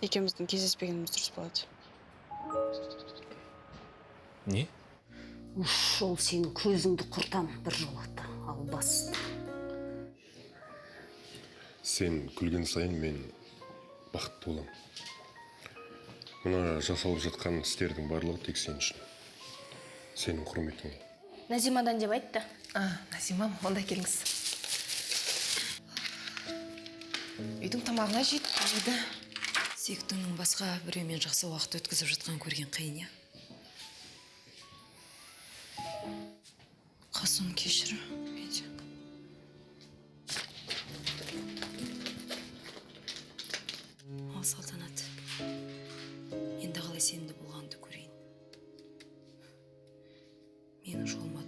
Екеуміздің кездеспегеніміз дұрыс болады. Не? Уш, ол сенің көзіңді құртам бір жолата, албасты. Сен күлген сайын мен бақытты боламын. Мына жасалып жатқан істердің барлығы тек сен үшін. Сенің құрметіңе. Назимадан деп айтты. А, Назима, онда келіңіз. Үйдің тамағына жетпейді. Сүйіктіңнің басқа біреумен жақсы уақыт өткізіп жатқан көрген қиын, иә? Қасым, кешір. Петя. Ал Салтанат, енді қалай сенімді болғаныңды көрейін. Менің жолыма